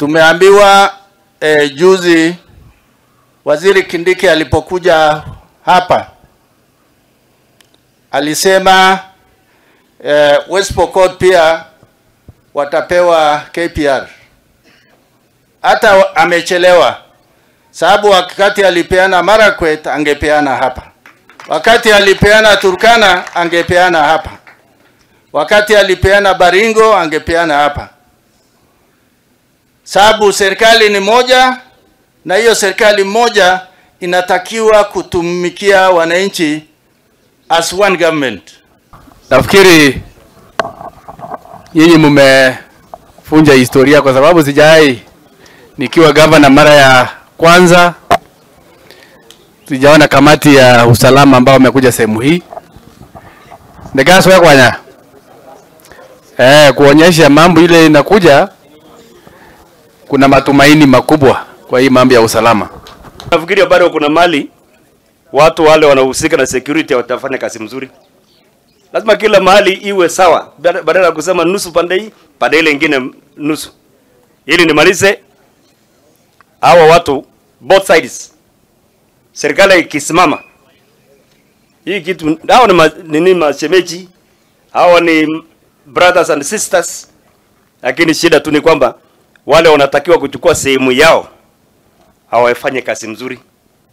Tumeambiwa juzi Waziri Kindiki alipokuja hapa alisema West Pokot pia watapewa KPR. Hata amechelewa, sababu wakati alipeana Marakwet angepeana hapa, wakati alipeana Turkana angepeana hapa, wakati alipeana Baringo angepeana hapa. Sababu serikali ni moja, na hiyo serikali moja inatakiwa kutumikia wananchi as one government. Nafikiri nyinyi mmefunja historia, kwa sababu sijai nikiwa governor mara ya kwanza sijaona kamati ya usalama ambao wamekuja sehemu hii. Ndegaswe kwanya kuonyesha mambo ile inakuja, kuna matumaini makubwa kwa hii mambo ya usalama. Nafikiri bado kuna mali watu wale wanahusika na security watafanya kazi mzuri. Lazima kila mahali iwe sawa, badala ya kusema nusu pande hii, pande ile nyingine nusu. Ili nimalize, hawa watu both sides, serikali ikisimama hii kitu, hawa ni nini mashemeji, hawa ni brothers and sisters, lakini shida tu ni kwamba wale wanatakiwa kuchukua sehemu yao hawafanye kazi mzuri.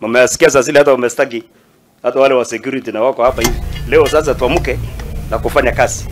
Mmesikia sasa zile hata wamestaki hata wale wa security na wako hapa hivi. Leo sasa tuamke na kufanya kazi.